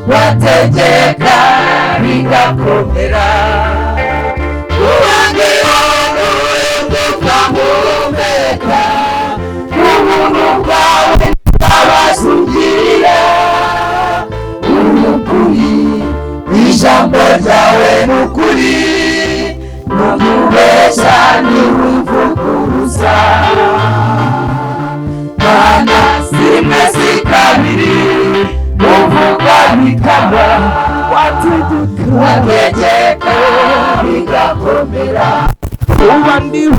Wategeka bigakomera. Uwandiho guhumeka, ubuntu bwawe abasugirira urukuri, ijambo ryawe ni ukuri, ntubeshya, ntiwivuguruza. Mana, si rimwe si kabiri, uvuga bikaba. Wategeka. Wategeka bigakomera. Uba ndiho.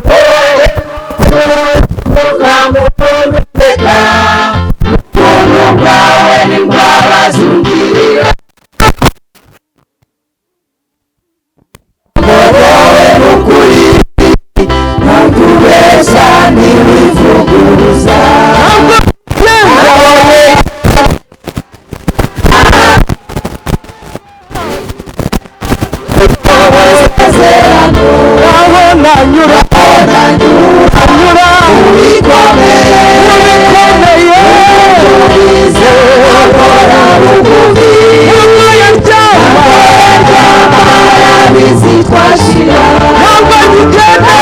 Ukamukomeka, ubuntu bwawe n'imbabazi ungirira. Wowe n'ukuri, ntutubeshya, ntiwivuguruza. Wowe amasezerano. Aho nanyura. Nanyura. Anyura. Bikomeye. Bikomeye. Bize akora bugufi. Ntabwo yaryama. Arabizi twashira. Ntabwo agigenda.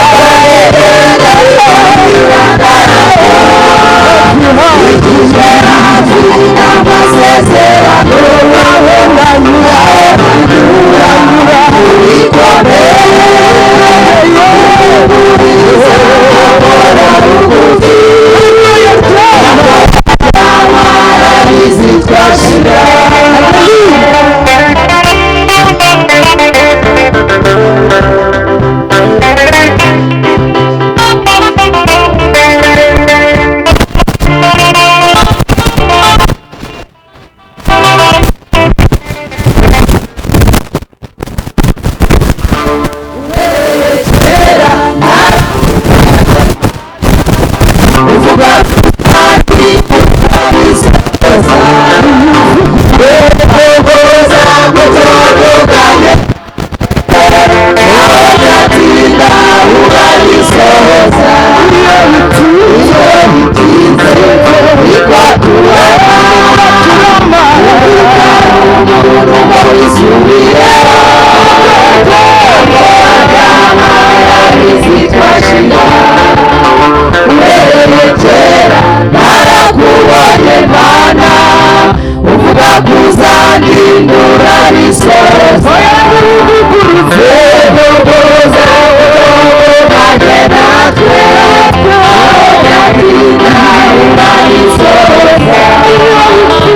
Igizwe hafi n'amasezerano. Aho nanyura. Anyura bikomeye. Bize akora bugufi. Ntabwo yaryama. Arabizi twashira. Uvuga ati ukabisoza, uvuguruza gutandukanye, ugatinda ukabisoza. Iyo bitinze bikwaturama, umuntu ngo wisubire arabizi twashira. Uhereye kera narakubonye Mana, uvuga kuzandindura bisoza. Uvuguruza utandukanye natwe, ugatinda urabisoza.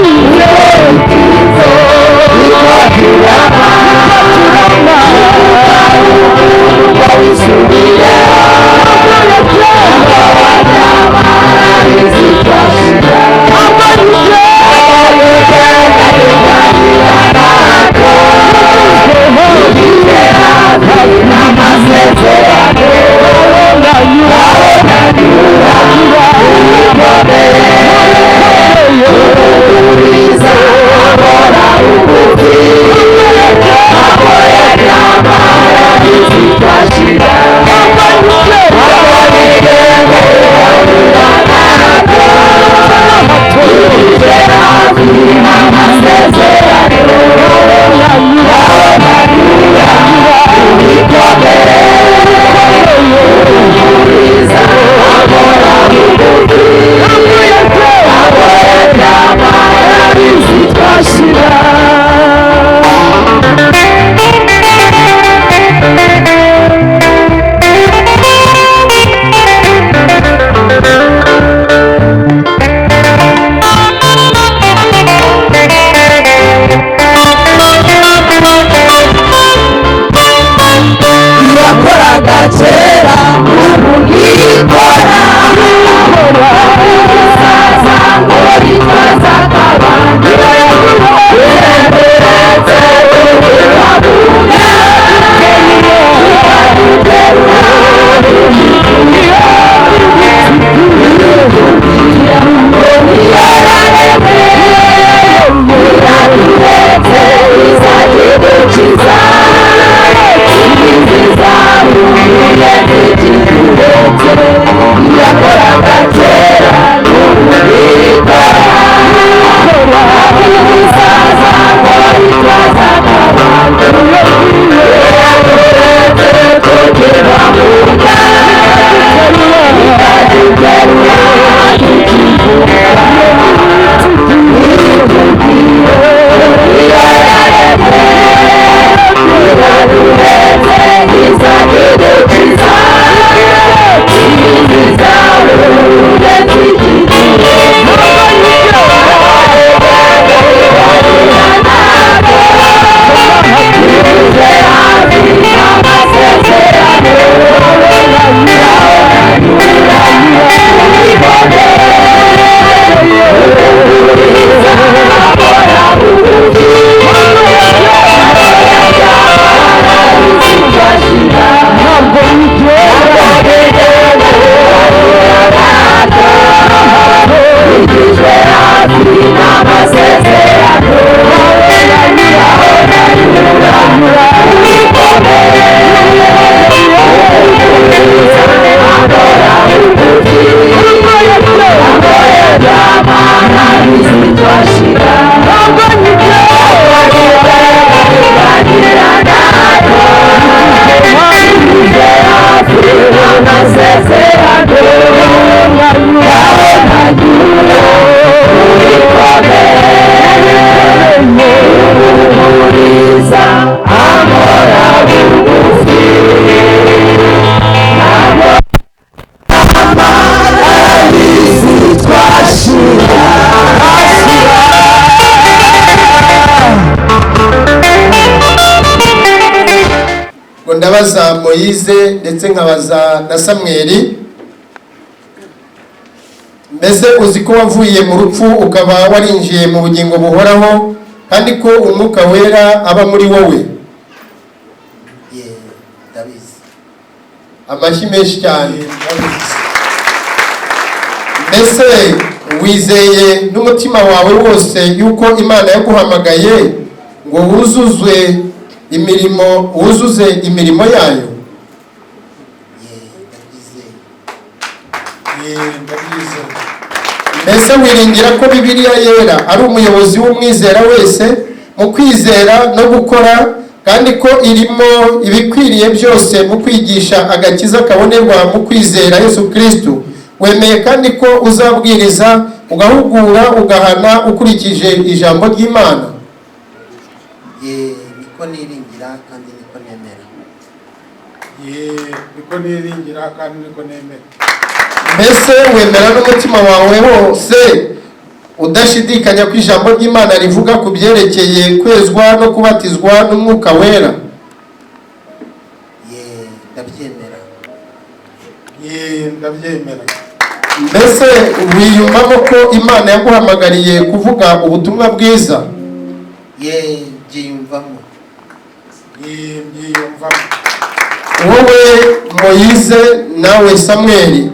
Iyo bitinze bikwaturama, umuntu ngo wisubire. Ndabaza Moyize ndetse nkabaza na Samweli. Mbese uzi ko wavuye mu rupfu ukaba warinjiye mu bugingo buhoraho, kandi ko Umwuka Wera aba muri wowe? Ye, ndabizi. Amashyi menshi cyane. Mbese wizeye n'umutima wawe wose yuko Imana yaguhamagaye ngo wuzuzwe imirimo, wuzuze imirimo yayo? Ye, ndabyizeye. Ye, ndabyizeye. Mbese wiringira ko Bibiliya Yera ari umuyobozi w'umwizera wese mu kwizera no gukora, kandi ko irimo ibikwiriye byose mu kwigisha agakiza kabonerwa mu kwizera Yesu Kristo? Wemeye kandi ko uzabwiriza, ugahugura, ugahana ukurikije ijambo ry'Imana? Ye, niko niringira kandi niko nemera. Ye, niko niringira kandi niko nemera. Mbese wemera n'umutima wawe wose udashidikanya ko ijambo ry'Imana rivuga ku byerekeye kwezwa no kubatizwa n'Umwuka Wera? Ye, ndabyemera. Ye, ndabyemera. Mbese wiyumvamo ko Imana yaguhamagariye kuvuga ubutumwa bwiza? Ye, mbyiyumvamo. Ye, mbyiyumvamo. Wowe Moyize nawe Samweli,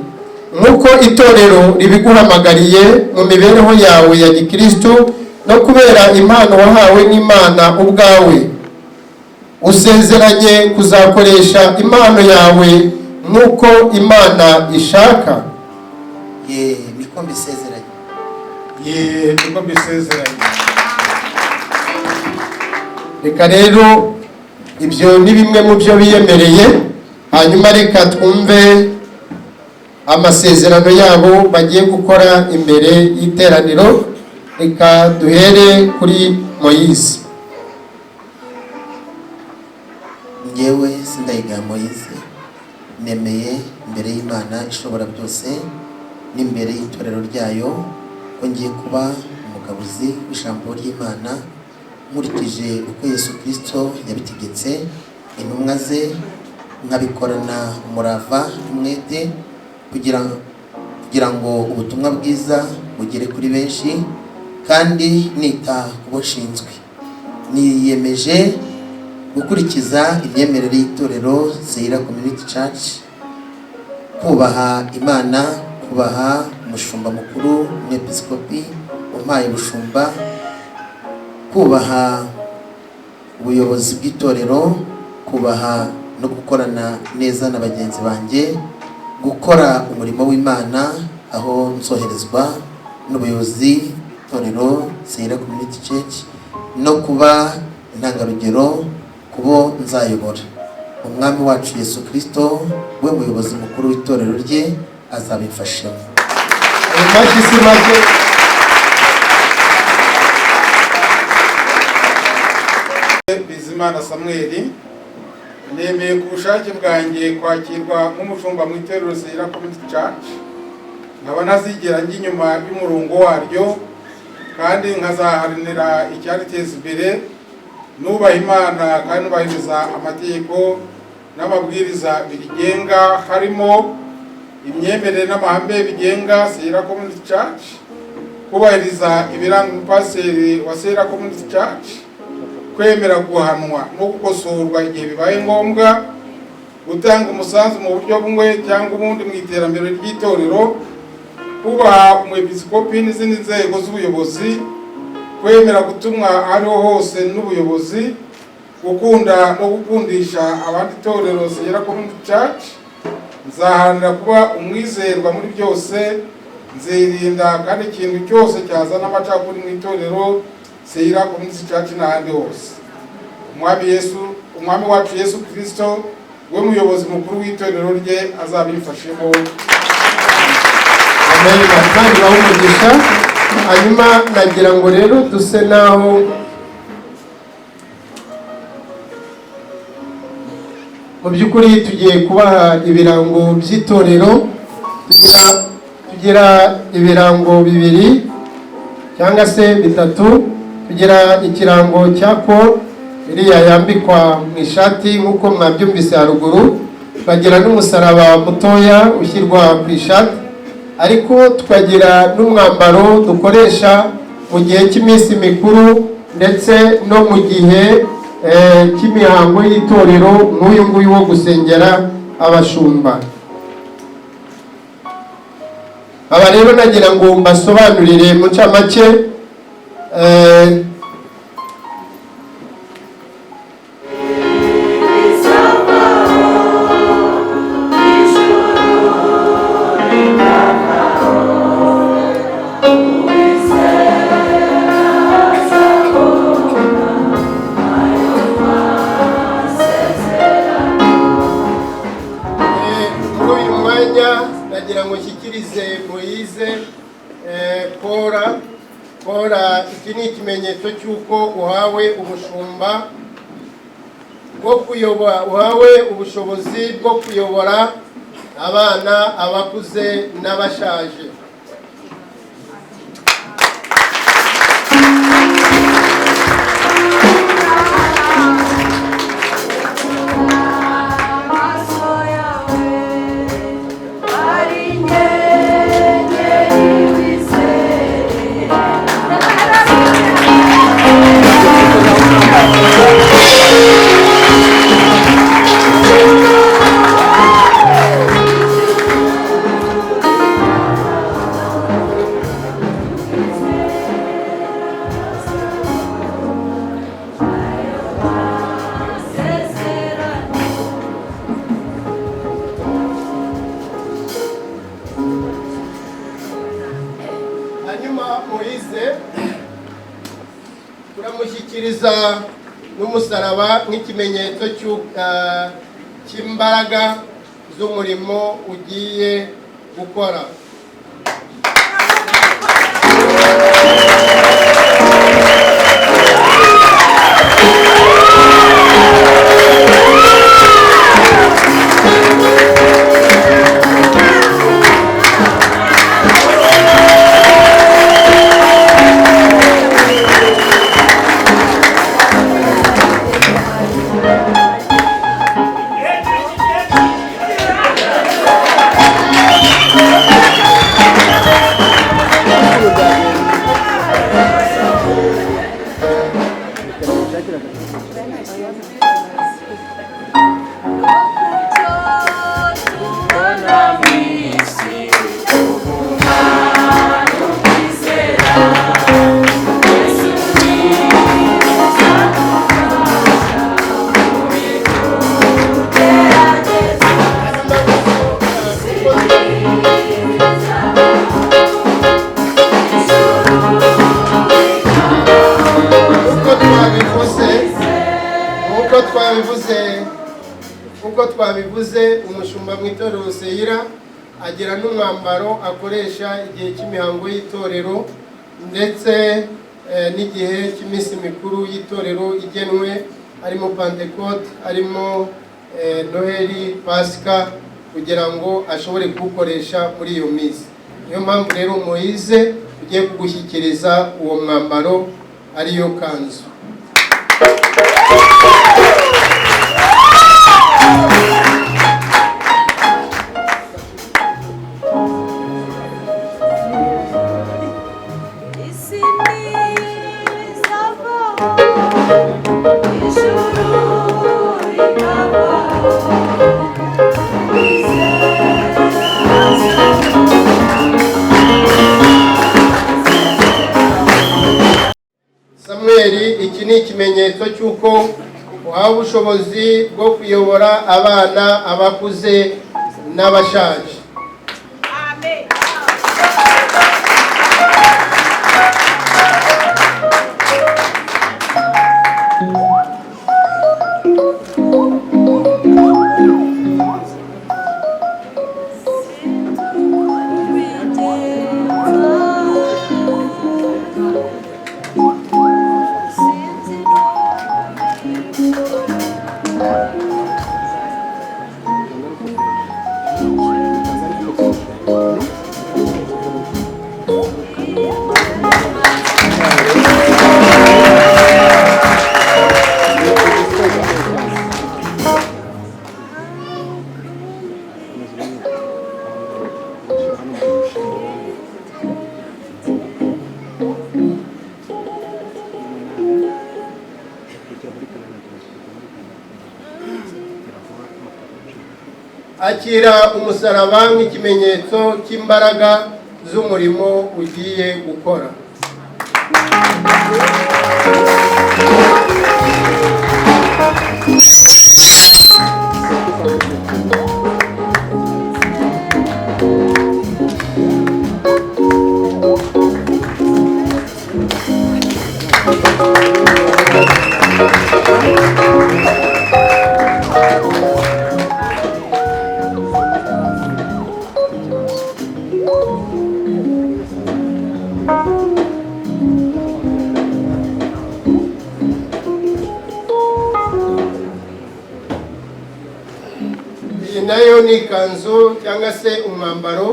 nk'uko itorero ribiguhamagariye mu mibereho yawe ya gikristu no kubera impano wahawe n'Imana ubwawe, usezeranye kuzakoresha impano yawe nk'uko Imana ishaka? Ye, niko mbisezeranye. Ye, niko mbisezeranye. Reka rero ibyo ni bimwe mu byo biyemereye. Hanyuma reka twumve amasezerano yabo bagiye gukora imbere y'iteraniro. Reka duhere kuri Moyize. Njyewe Sindayigaya Moyize, nemeye imbere y'Imana ishobora byose n'imbere y'itorero ryayo ko ngiye kuba umugabuzi w'ijambo ry'Imana nkurikije uko Yesu Kirisito yabitegetse intumwa ze, nkabikorana umurava n'umwete kugira ngo ubutumwa bwiza bugere kuri benshi, kandi nita ku bo nshinzwe. Niyemeje gukurikiza imyemerere y'itorero Selah Community Church, kubaha Imana, kubaha umushumba mukuru, umwepiskopi umpaye ubushumba, kubaha ubuyobozi bw'itorero, kubaha no gukorana neza na bagenzi banjye, gukora umurimo w'Imana aho nzoherezwa n'ubuyobozi bw'itorero Selah Community Church, no kuba intangarugero ku bo nzayobora. Umwami wacu Yesu Kirisito, we muyobozi mukuru w'itorero rye, azabimfashemo. Ayo mashyi si make. Bizimana Samweli, nemeye ku bushake bwanjye kwakirwa nk'umushumba mu itorero Selah Community Church, nkaba ntazigera njya inyuma y'umurongo waryo, kandi nkazaharanira icyariteza imbere, nubaha Imana kandi nubahiriza amategeko n'amabwiriza birigenga, harimo imyemerere n'amahame bigenga Selah Community Church, kubahiriza ibiranga umupasiteri wa Selah Community Church, kwemera guhanwa no gukosorwa igihe bibaye ngombwa, gutanga umusanzu mu buryo bumwe cyangwa ubundi mu iterambere ry'itorero, kubaha umwepiskopi n'izindi nzego z'ubuyobozi, kwemera gutumwa aho ariho hose n'ubuyobozi, gukunda no gukundisha abandi itorero Selah Community Church. Nzaharanira kuba umwizerwa muri byose, nzirinda kandi ikintu cyose cyazana amacakubiri mu itorero Selah Community Church n'ahandi hose. Umwami Yesu, Umwami wacu Yesu Kristo, we muyobozi mukuru w'itorero rye, azabimfashemo. Amen. Imana ibahe umugisha. Hanyuma nagira ngo rero duse naho mu by'ukuri tugiye kubaha ibirango by'itorero. Tugira ibirango bibiri cyangwa se bitatu. Tugira ikirango cya ko Iriya yambikwa mu ishati nk'uko mwabyumvise haruguru. Tukagira n'umusaraba mutoya ushyirwa ku ishati, ariko tukagira n'umwambaro dukoresha mu gihe cy'iminsi mikuru ndetse no mu gihe cy'imihango y'itorero, nk'uyu nguyu wo gusengera abashumba. Aba rero nagira ngo mbasobanurire mu ncamake. Muri uyu mwanya nagira ngo nshyikirize Moyize kora. Kora, iki ni ikimenyetso cy'uko uhawe ubushumba bwo kuyobora, uhawe ubushobozi bwo kuyobora abana, abakuze n'abashaje. Hanyuma Moyize turamushyikiriza n'umusaraba nk'ikimenyetso cy'imbaraga z'umurimo ugiye gukora. Nk'uko twabivuze, nk'uko twabivuze, nk'uko twabivuze, umushumba mu itorero Seyira agira n'umwambaro akoresha igihe cy'imihango y'itorero ndetse n'igihe cy'iminsi mikuru y'itorero igenwe, harimo Pantekote, harimo Noheli, Pasika, kugira ngo ashobore kuwukoresha muri iyo minsi. Niyo mpamvu rero Moyize ugiye kugushyikiriza uwo mwambaro, ariyo kanzu. Isi ntizavaho, ijuru rikavaho, Samweli, iki ni ikimenyetso cy'uko uhawe ubushobozi bwo kuyobora abana, abakuze n'abashaje. Sinzi n'ubikora. Akira umusaraba nk'ikimenyetso cy'imbaraga z'umurimo ugiye gukora. Iyi nayo ni ikanzu cyangwa se umwambaro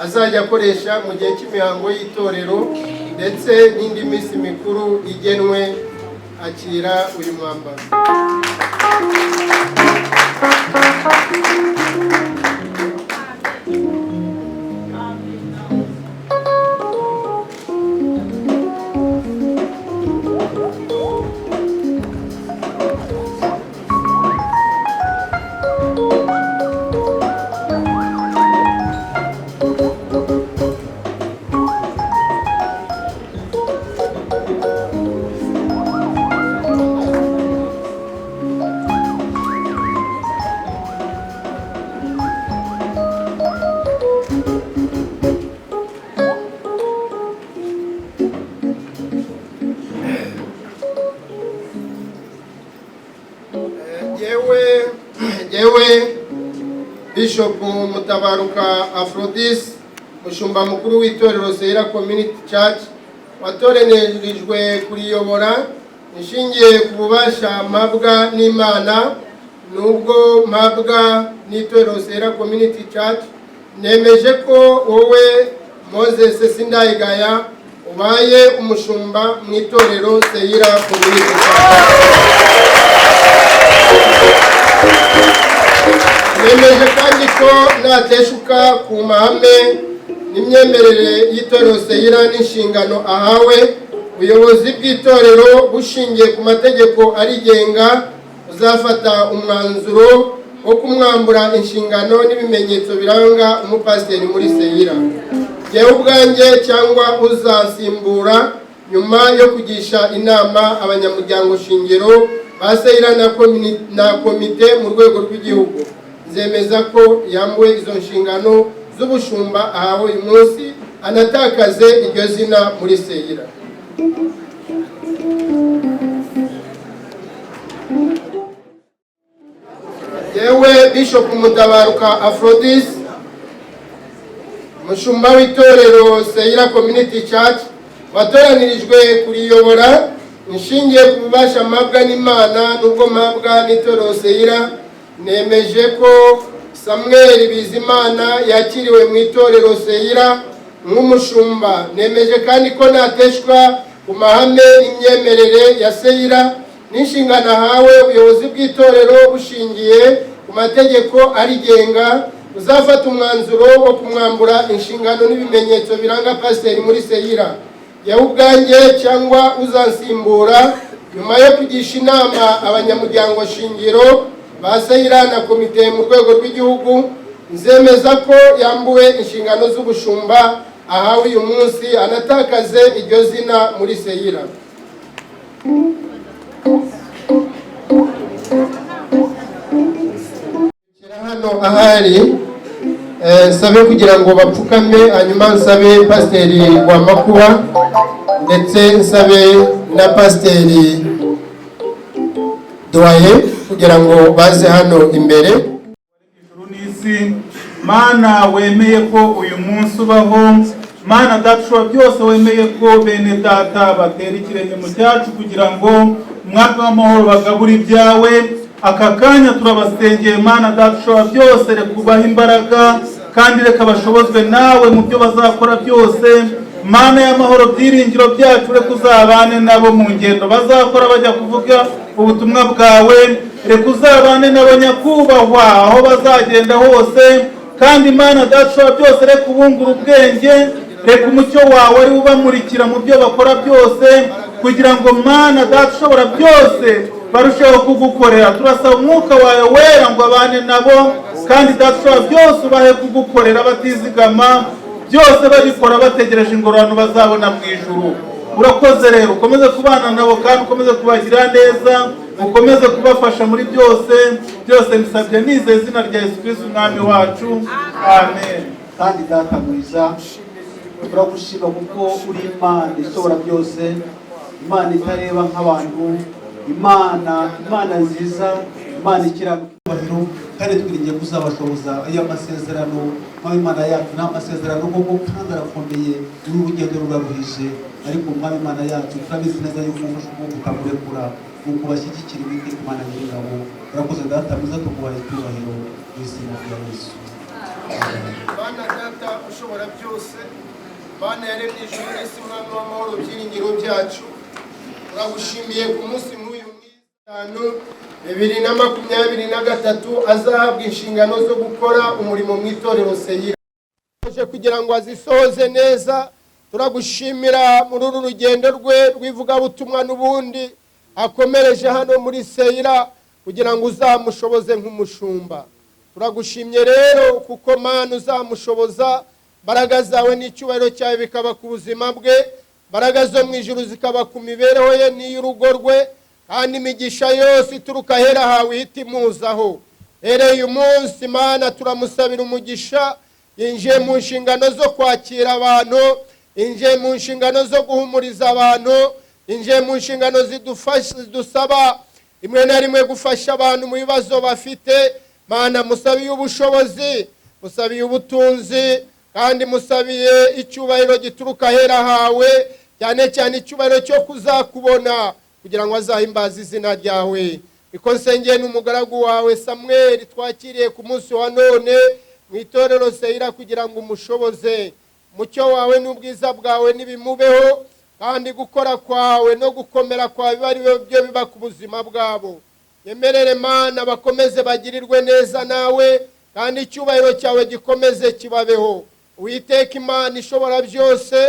azajya akoresha mu gihe cy'imihango y'itorero ndetse n'indi minsi mikuru igenwe. Akira uyu mwambaro. Yewe Bishop Mutabaruka Aphrodis, mushumba mukuru w'itorero Seira Community Church, watorenerijwe kuriyobora, inshingiye ku bubasha mpabwa n'Imana nubwo mpabwa n'itorero Seira Community Church, nemeje ko wowe Moses Sindayigaya ubaye umushumba mu itorero Seira Community Church. Nemeje kandi ko nateshuka ku mahame n'imyemerere y'itorero Seira n'inshingano ahawe, ubuyobozi bw'itorero bushingiye ku mategeko arigenga uzafata umwanzuro wo kumwambura inshingano n'ibimenyetso biranga umupasiteri muri Seira. Jyewe ubwanjye cyangwa uzansimbura nyuma yo kugisha inama abanyamuryango shingiro ba Seira na komite mu rwego rw'igihugu, nzemeza ko yambuwe izo nshingano z'ubushumba ahawe uyu munsi, anatakaze iryo zina muri Seira. Yewe Bishop Mutabaruka Aphrodis, mushumba w'itorero Seira Community Church, watoranirijwe kuriyobora, inshingiye ku bubasha mpabwa n'Imana nubwo mpabwa n'itorero Seira, nemeje ko Samuel Bizimana yakiriwe mu itorero Seira nk'umushumba. Nemeje kandi ko nateshwa ku mahame n'imyemerere ya Seira n'inshingano ahawe, ubuyobozi bw'itorero bushingiye ku mategeko arigenga uzafata umwanzuro wo kumwambura inshingano n'ibimenyetso biranga pasiteri muri Seira. Yewe ubwanjye cyangwa uzansimbura nyuma yo kugisha inama abanyamuryango shingiro ba Seira na komite mu rwego rw'igihugu, nzemeza ko yambuwe inshingano z'ubushumba ahawe uyu munsi, anatakaze iryo zina muri Seira. Hano ahari nsabe kugira ngo bapfukame, hanyuma nsabe pasiteri wa Makuba ndetse nsabe na pasiteri Doye kugira ngo baze hano imbere. Ijuru n'isi, Mana wemeye ko uyu munsi ubaho, Mana data byose wemeye ko bene data batera ikirenge mu cyacu kugira ngo umwaka w'amahoro bagabure ibyawe. Aka kanya turabasengeye Mana data byose, reka ubahe imbaraga kandi reka bashobozwe nawe mu byo bazakora byose. Mana y'amahoro, byiringiro byacu, reka uzabane nabo mu ngendo bazakora bajya kuvuga ubutumwa bwawe, reka uzabane nabo nyakubahwa aho bazagenda hose. Kandi Mana data byose, reka ubungure ubwenge, reka umucyo wawe ari ubamurikira mu byo bakora byose, kugira ngo Mana data ushobora byose barusheho kugukorera. Turasaba umwuka wawe wera ngo abane nabo, Kandi Data ushobora byose, ubahe kugukorera batizigama, byose babikora bategereje ingororano bazabona mu ijuru. Urakoze rero, ukomeze kubana nabo kandi ukomeze kubagirira neza, ukomeze kubafasha muri byose. Byose bisabye nizeye izina rya Yesu Kristo Umwami wacu, amen. Kandi Data mwiza, turagushima kuko uri Imana ishobora byose, Imana itareba nk'abantu, Imana nziza, Imana ikiranuka. Kandi twiringiye kuzabashoboza aya masezerano. Mwami Imana yacu, ni amasezerano koko kandi arakomeye, uru rugendo ruraruhije, ariko Mwami Imana yacu, turabizi neza yuko ufashe ukuboko ukamurekura mu kubashyigikira. Uwiteka Imana Nyiringabo, urakoze Data mwiza, tuguhaye icyubahiro mu izina rya Yesu. Bana Data ushobora byose, Bana yaremye ijuru n'isi, Mwami w'amahoro, byiringiro byacu, turagushimiye ku munsi nk'uyu mwiza. 5 2023 azahabwa inshingano zo gukora umurimo mu itorero Seyira kugira ngo azisohoze neza. Turagushimira muri uru rugendo rwe rw'ivugabutumwa n'ubundi akomereje hano muri Seyira, kugira ngo uzamushoboze nk'umushumba. Turagushimye rero kuko Mana uzamushoboza, mbaraga zawe n'icyubahiro cyawe bikaba ku buzima bwe, mbaraga zo mu ijuru zikaba ku mibereho ye n'iy'urugo rwe, kandi imigisha yose ituruka ahera hawe ihita imuzaho. Hereye uyu munsi, Mana, turamusabira umugisha. Yinjiye mu nshingano zo kwakira abantu, yinjiye mu nshingano zo guhumuriza abantu, yinjiye mu nshingano zidusaba rimwe na rimwe gufasha abantu mu bibazo bafite. Mana, musabiye ubushobozi, musabiye ubutunzi, kandi musabiye icyubahiro gituruka ahera hawe, cyane cyane icyubahiro cyo kuzakubona, kugira ngo azahimbaze izina ryawe. Niko nsengeye n'umugaragu wawe Samweli twakiriye ku munsi wa none mu itorero Seyira, kugira ngo umushoboze. Umucyo wawe n'ubwiza bwawe nibimubeho, kandi gukora kwawe no gukomera kwawe bibe ari byo biba ku buzima bwabo. Yemerere Mana bakomeze bagirirwe neza nawe, kandi icyubahiro cyawe gikomeze kibabeho. Uwiteka Imana ishobora byose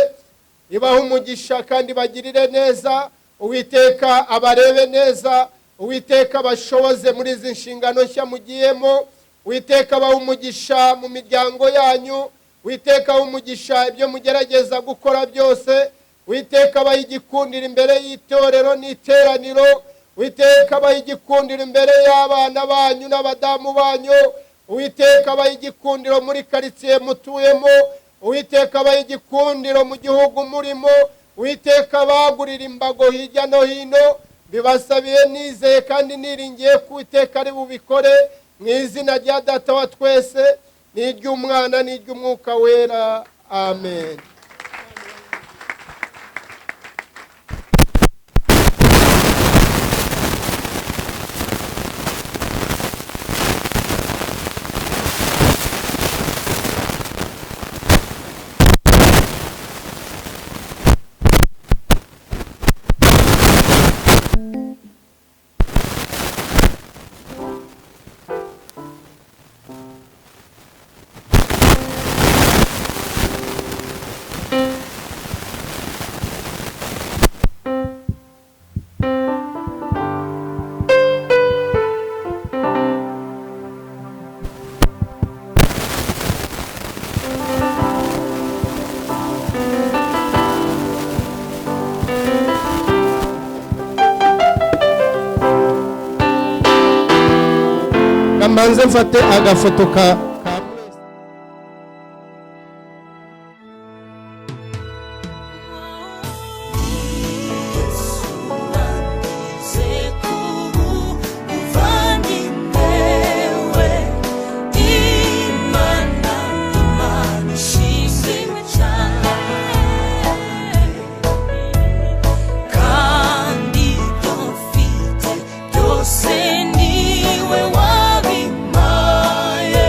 ibahe umugisha kandi bagirire neza. Uwiteka abarebe neza, Uwiteka bashoboze muri izi nshingano nshya mugiyemo. Uwiteka abahe umugisha mu miryango yanyu, Uwiteka abahe umugisha ibyo mugerageza gukora byose. Uwiteka abahe igikundiro imbere y'itorero n'iteraniro, Uwiteka abahe igikundiro imbere y'abana banyu n'abadamu banyu, Uwiteka abahe igikundiro muri karitsiye mutuyemo, Uwiteka abahe igikundiro mu gihugu murimo, Uwiteka bagurira imbago hirya no hino. Bibasabiye nizeye kandi niringiye ko Uwiteka ari bubikore, mu izina rya Data wa twese n'iry'Umwana n'iry'Umwuka Wera, amen. Mbanze mfate agafoto ka mwese. Kandi ibyo mfite byose niwe wabimpaye.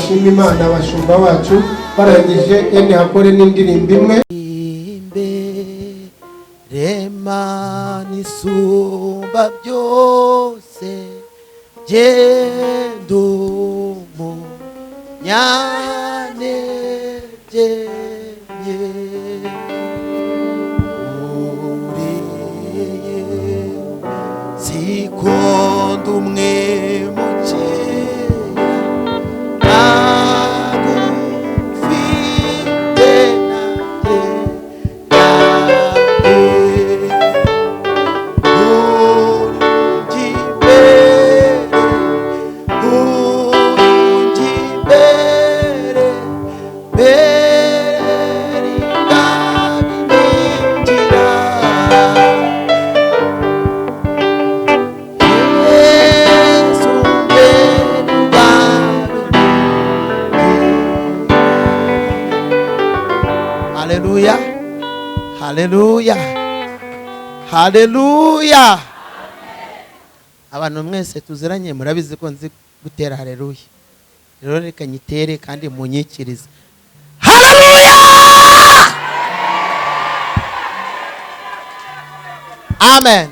bashima Imana abashumba bacu barangije ene hakore n'indirimbo imwe. Imbere Mana isumba byose, genda umunyantege nke muri iyi sikunda umwimukira agufite nanjye Haleluya, haleluya, haleluya. Abantu mwese tuziranye murabizi ko nzi gutera haleluya. Rero reka nyitere kandi munyikirize. Haleluya! Amen.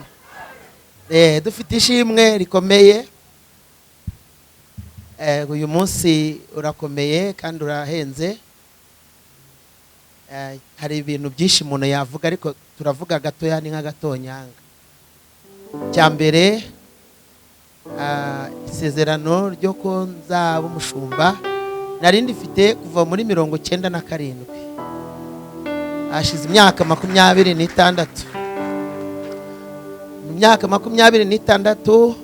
Dufite ishimwe rikomeye. Uyu munsi urakomeye kandi urahenze. Hari ibintu byinshi umuntu yavuga ariko turavuga gatoya ni nk'agatonyanga. Cya mbere, isezerano ryo ko nzaba umushumba nari ndifite kuva muri 97, hashize imyaka 26. Mu myaka 26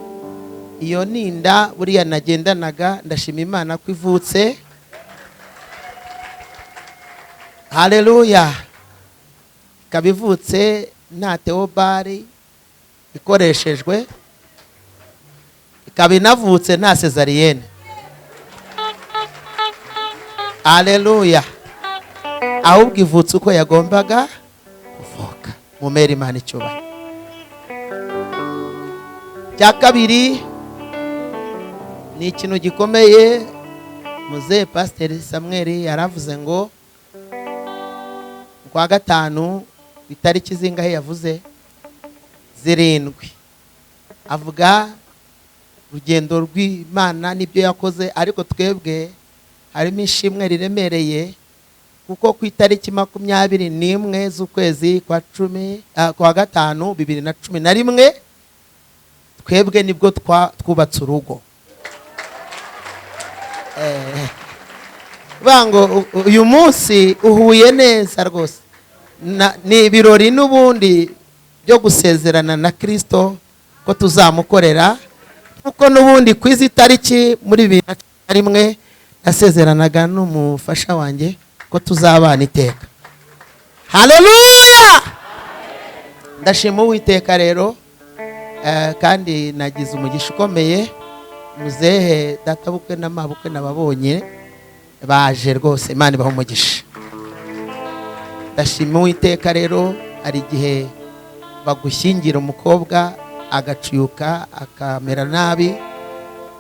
iyo ninda buriya nagendanaga, ndashima Imana ko ivutse. Haleluya. Ikaba ivutse nta teobari ikoreshejwe, ikaba inavutse nta cesarienne. Haleluya. Ahubwo ivutse uko yagombaga kuvuka. Mumere Imana icyubahiro. Cya kabiri ni ikintu gikomeye. Muzehe Pasiteri Samuel yaravuze ngo kwa gatanu itariki zingahe yavuze? 7. Avuga urugendo rw'Imana n'ibyo yakoze, ariko twebwe harimo ishimwe riremereye kuko ku itariki 21 z'ukwezi kwa 10 kwa gatanu 2011 twebwe nibwo twubatse urugo. Bango uyu munsi uhuye neza rwose ni ibirori n'ubundi byo gusezerana na Kristo ko tuzamukorera, kuko n'ubundi ku izi tariki muri 2011 nasezeranaga n'umufasha wanjye ko tuzabana iteka. Haleluya! Ndashima Uwiteka rero, kandi nagize umugisha ukomeye. Muzehe databukwe n'amabukwe nababonye baje rwose, Imana ibahe umugisha. Ndashima Uwiteka rero, hari igihe bagushyingira umukobwa agacuyuka akamera nabi,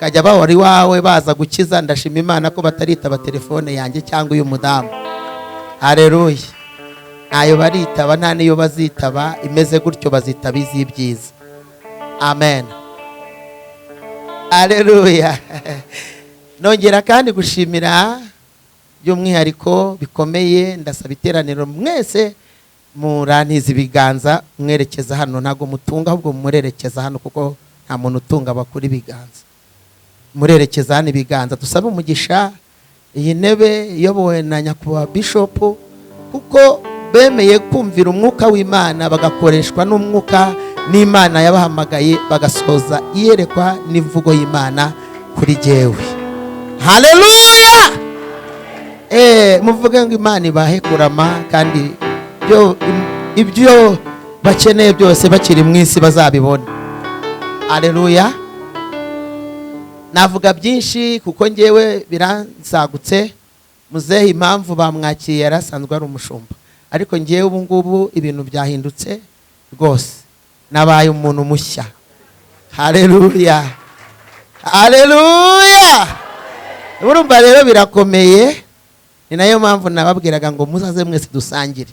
kajya bahora iwawe baza gukiza. Ndashima Imana ko bataritaba telefone yanjye cyangwa uyu mudamu. Haleluya. Ntayo baritaba, nta niyo bazitaba, imeze gutyo bazitaba iz'ibyiza. Amen. Haleluya. Nongera kandi gushimira by'umwihariko bikomeye, ndasaba iteraniro mwese murantiza ibiganza mwerekeza hano. Ntago mutunga ahubwo murerekeza hano, kuko nta muntu utunga bakuri ibiganza. Murerekeza hano ibiganza, dusabe umugisha iyi ntebe iyobowe na nyakubahwa Bishop, kuko bemeye kumvira umwuka w'Imana bagakoreshwa n'umwuka n'Imana yabahamagaye, bagasoza iyerekwa n'imvugo y'Imana kuri jyewe. Haleluya! Muvuge ngo Imana ibahe kurama, kandi ibyo bakeneye byose bakiri mu isi bazabibona. Haleluya. Navuga byinshi kuko ngewe biransagutse. Muzehe impamvu bamwakiye yarasanzwe ari umushumba, ariko ngewe ubu ngubu ibintu byahindutse rwose, nabaye umuntu mushya. Haleluya, haleluya. Urumva rero birakomeye. Ni nayo mpamvu nababwiraga ngo muzaze mwese dusangire.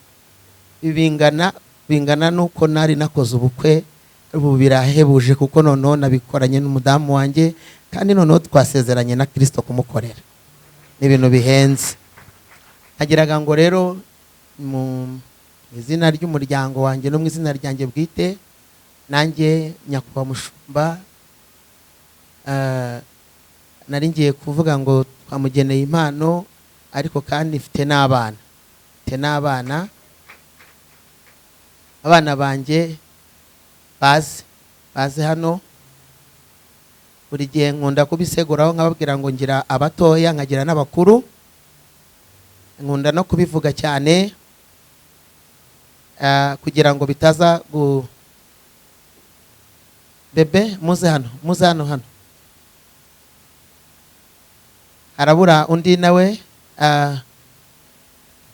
Bingana bingana nuko nari nakoze ubukwe, ubu birahebuje kuko noneho nabikoranye n'umudamu wanjye, kandi noneho twasezeranye na Kristo kumukorera. Ni ibintu bihenze. Nagiraga ngo rero mu izina ry'umuryango wanjye no mu izina ryanjye bwite, nanjye nyakubahwa mushumba, nari ngiye kuvuga ngo twamugeneye impano, ariko kandi mfite n'abana, abana banjye baze hano. Buri gihe nkunda kubiseguraho nkababwira ngo ngira abatoya nkagira n'abakuru, nkunda no kubivuga cyane kugira ngo bitaza bebe muze hano, muze hano hano. Harabura undi nawe.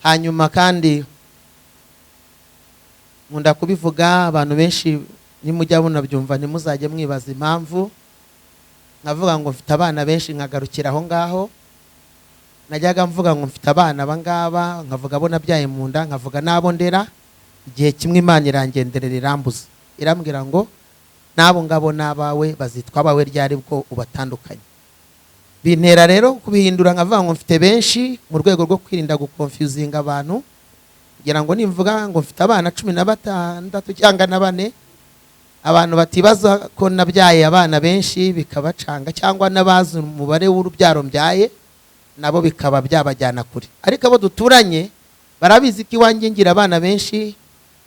Hanyuma kandi nkunda kubivuga, abantu benshi nimujya munabyumva ntimuzajye mwibaza impamvu nkavuga ngo mfite abana benshi nkagarukira aho ngaho. Najyaga mvuga ngo mfite abana abangaba, nkavuga abo nabyaye mu nda, nkavuga n'abo ndera. Igihe kimwe Imana irangenderera irambuza, irambwira ngo n'abo ngabo n'abawe bazitwa abawe ryari bwo ubatandukanye. Bintera rero kubihindura nkavuga ngo mfite benshi mu rwego rwo kwirinda gukonfuzinga abantu, kugira ngo nimvuga ngo mfite abana 16 cyangwa na 4, abantu batibaza ko nabyaye abana benshi bikabacanga, cyangwa n'abazi umubare w'urubyaro mbyaye nabo bikaba byabajyana kure. Ariko abo duturanye barabizi ko iwanjye ngira abana benshi,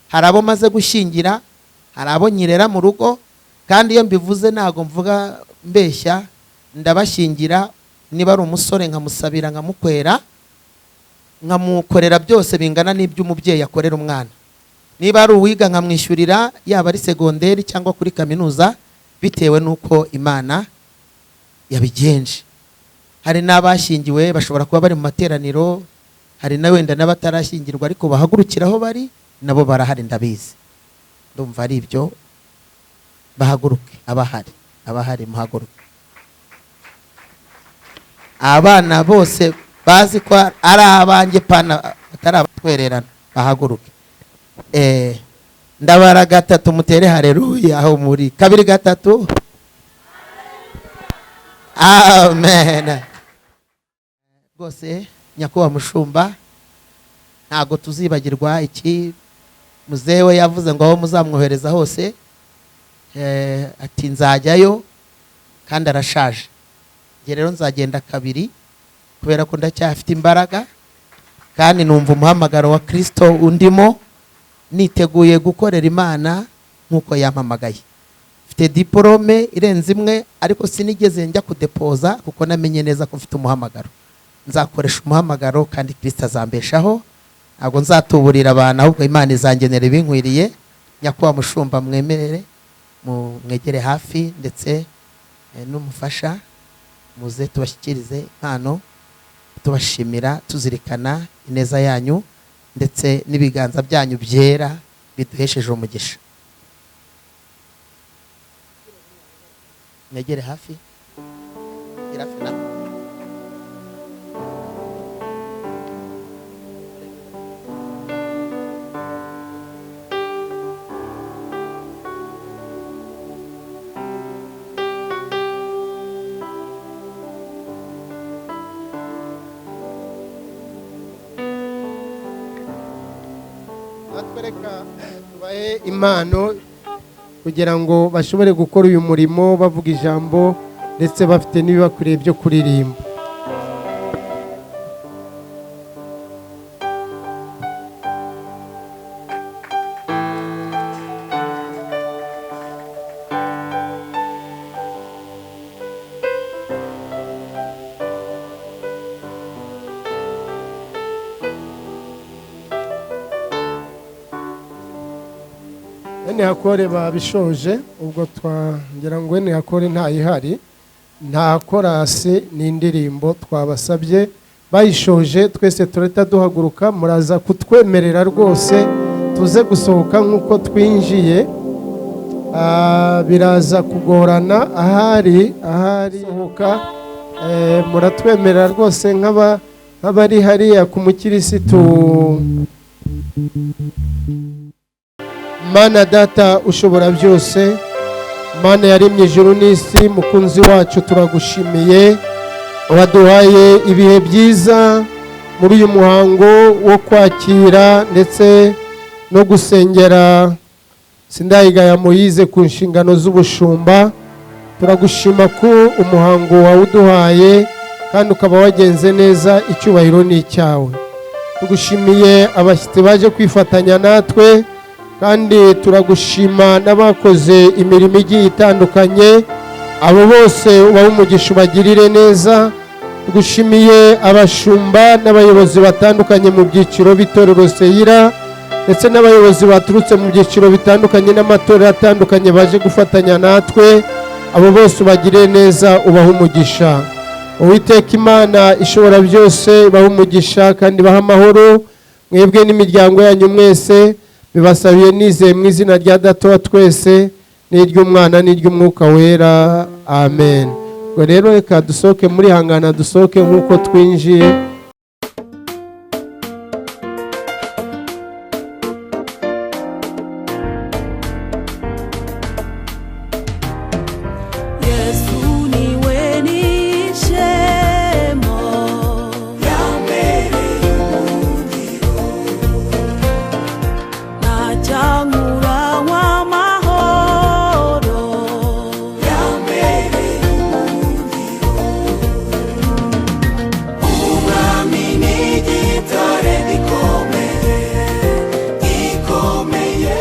hari abo maze gushyingira, hari abo nyirera mu rugo, kandi iyo mbivuze ntago mvuga mbeshya, ndabashyingira. Niba ari umusore nkamusabira, nkamukwera, nkamukorera byose bingana n'iby'umubyeyi akorera umwana. Niba ari uwiga nkamwishyurira, yaba ari segonderi cyangwa kuri kaminuza, bitewe n'uko Imana yabigenje. Hari n'abashyingiwe bashobora kuba bari mu materaniro, hari na wenda n'abatarashyingirwa ariko bahagurukiraho bari, nabo barahari ndabizi. Ndumva ari ibyo, bahaguruke abahari, abahari muhaguruke. Abana bose bazi ko ari abanjye pana batari abatwererana bahaguruke. Ndabara gatatu mutere haleluya aho muri, 2 3, amen. Rwose nyakubahwa mushumba, ntago tuzibagirwa iki muzewe yavuze ngo aho muzamwohereza hose, ati nzajyayo, kandi arashaje. Njye rero nzagenda kabiri kubera ko ndacyafite imbaraga, kandi numva umuhamagaro wa Kristo undimo, niteguye gukorera Imana nkuko yampamagaye. Mfite diplome irenze imwe, ariko sinigeze njya kudepoza kuko namenye neza ko mfite umuhamagaro. Nzakoresha umuhamagaro kandi Kristo azambeshaho, ntabwo nzatuburira abantu, ahubwo Imana izangenera ibinkwiriye. Nyakubahwa mushumba, mwemerere mwegere hafi ndetse n'umufasha, muze tubashyikirize impano, tubashimira tuzirikana ineza yanyu ndetse n'ibiganza byanyu byera biduhesheje umugisha. Mwegere hafi, irafina. Natwereka tubahe impano kugira ngo bashobore gukora uyu murimo bavuga ijambo ndetse bafite n'ibibakwiriye byo kuririmba. Ntihakore babishoje, ubwo twagira ngo ntihakore ntayihari, nta korasi n'indirimbo twabasabye bayishoje, twese turahita duhaguruka. Muraza kutwemerera rwose tuze gusohoka nk'uko twinjiye. Biraza kugorana ahari sohoka. Muratwemerera rwose nk'abari hariya ku mukirisitu. Mana Data ushobora byose, Mana yaremye ijuru n'isi, mukunzi wacu turagushimiye, waduhaye ibihe byiza muri uyu muhango wo kwakira ndetse no gusengera Sindayigaya Moyize ku nshingano z'ubushumba. Turagushima ko umuhango wawuduhaye kandi ukaba wagenze neza, icyubahiro ni icyawe. Tugushimiye abashyitsi baje kwifatanya natwe, kandi turagushima n'abakoze imirimo igiye itandukanye, abo bose ubahe umugisha ubagirire neza. Tugushimiye abashumba n'abayobozi batandukanye mu byiciro b'itorero Seyira, ndetse n'abayobozi baturutse mu byiciro bitandukanye n'amatorero atandukanye baje gufatanya natwe, abo bose ubagirire neza ubahe umugisha. Uwiteka Imana ishobora byose ibahe umugisha kandi ibahe amahoro, mwebwe n'imiryango yanyu mwese. Bibasabiye nizeye mu izina rya Data wa twese n'iry'Umwana n'iry'Umwuka Wera, amen. Ubwo rero reka dusohoke muri hangana, dusohoke nk'uko twinjiye. Yesu niwe nishemo yambereye umuriro ntacyankura w'amahoro yambereye umuriro umwami ni igitare gikomeye gikomeye.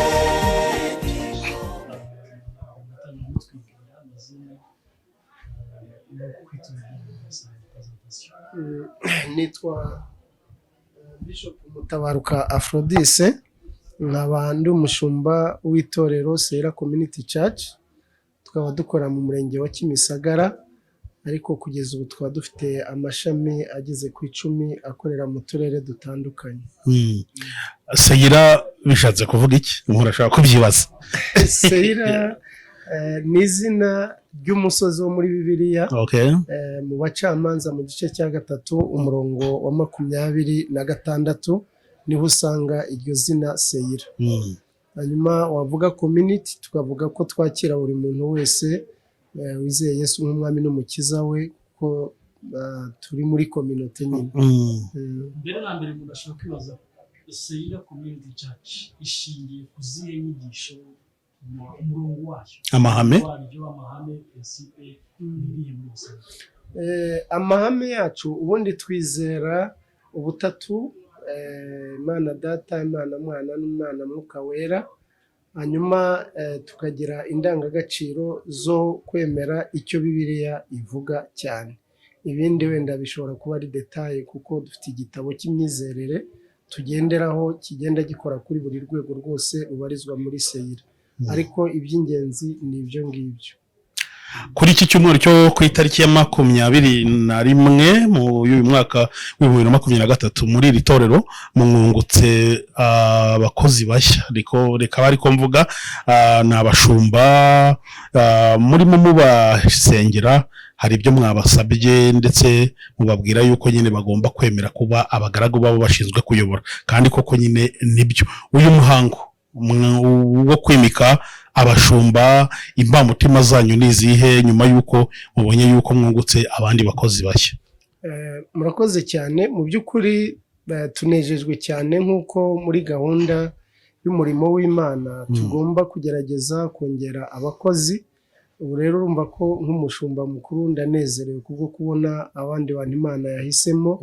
Nitwa Bishop Mutabaruka Aphrodise, nkaba ndi umushumba w'itorero Sera Community Church, tukaba dukora mu murenge wa Kimisagara, ariko kugeza ubu tukaba dufite amashami ageze ku 10 akorera mu turere dutandukanye. Seyira bishatse kuvuga iki? Umuntu ashobora kubyibaza. Seyira ni izina ry'umusozi wo muri Bibiliya. Mu bacamanza mu gice cya 3 umurongo wa 26 niho usanga iryo zina Seyira. Hanyuma wavuga community, tukavuga ko twakira buri muntu wese wizeye Yesu nk'umwami n'umukiza we, kuko turi muri community nyine. Mbere na mbere umuntu ashobora kwibaza Seyira Community Church ishingiye ku zihe nyigisho, umurongo wayo, amahame waryo, amahame, principe ni ibihe muri rusange? Amahame yacu ubundi twizera ubutatu, Imana Data, Imana Mwana n'Imana Mwuka Wera, hanyuma tukagira indangagaciro zo kwemera icyo Bibiliya ivuga cyane. Ibindi wenda bishobora kuba ari detaye, kuko dufite igitabo cy'imyizerere tugenderaho kigenda gikora kuri buri rwego rwose rubarizwa muri Seyira, ariko iby'ingenzi ni ibyo ngibyo. Kuri iki cyumweru cyo ku itariki ya 21 mu uyu mwaka wa 2023, muri iri torero mwungutse abakozi bashya, reka ariko mvuga ni abashumba. Murimo mubasengera, hari ibyo mwabasabye ndetse mubabwira yuko nyine bagomba kwemera kuba abagaragu babo bashinzwe kuyobora, kandi koko nyine nibyo. Uyu muhango wo kwimika abashumba, imbamutima zanyu ni izihe nyuma y'uko mubonye yuko mwungutse abandi bakozi bashya? Murakoze cyane. Mu by'ukuri tunejejwe cyane nk'uko muri gahunda y'umurimo w'Imana tugomba kugerageza kongera abakozi. Ubu rero urumva ko nk'umushumba mukuru ndanezerewe kubwo kubona abandi bantu Imana yahisemo,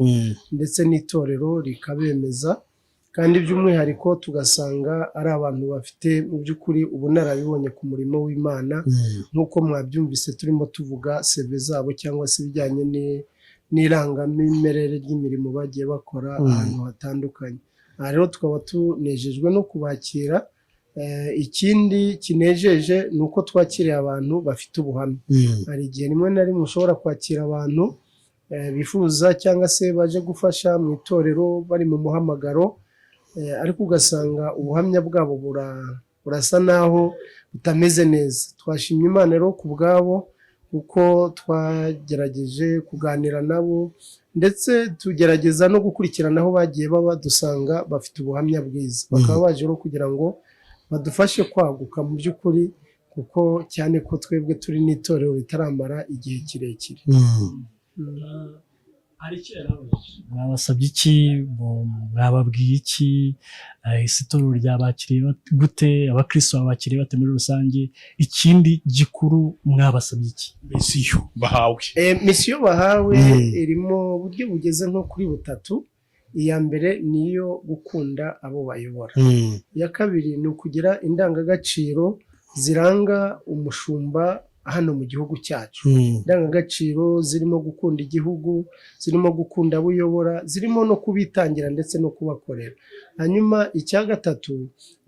ndetse n'itorero rikabemeza, kandi by'umwihariko tugasanga ari abantu bafite mu by'ukuri ubunararibonye ku murimo w'Imana, nk'uko mwabyumvise turimo tuvuga seve zabo cyangwa se ibijyanye n'irangamimerere ry'imirimo bagiye bakora ahantu hatandukanye. Aha rero tukaba tunejejwe no kubakira. Ikindi kinejeje ni uko twakiriye abantu bafite ubuhamya. Hari igihe rimwe na rimwe ushobora kwakira abantu bifuza cyangwa se baje gufasha mu itorero bari mu muhamagaro, ariko ugasanga ubuhamya bwabo burasa naho butameze neza. Twashimye Imana rero ku bwabo, Kuko twagerageje kuganira nabo, ndetse tugerageza no gukurikirana aho bagiye baba, dusanga bafite ubuhamya bwiza, bakaba baje rero kugira ngo badufashe kwaguka mu by'ukuri, kuko cyane ko twebwe turi n'itorero ritaramara igihe kirekire. Hari icyo yarabajije: mwabasabye iki? Mwababwiye iki? Ese itorero ryabakiriye gute? Abakristo babakiriye bate muri rusange? Ikindi gikuru, mwabasabye iki? Misiyo bahawe. Misiyo bahawe iri mu buryo bugeze nko kuri butatu. Iya mbere ni iyo gukunda abo bayobora. Iya kabiri ni ukugira indangagaciro ziranga umushumba hano mu gihugu cyacu, indangagaciro zirimo gukunda igihugu, zirimo gukunda abo uyobora, zirimo no kubitangira ndetse no kubakorera. Hanyuma icya gatatu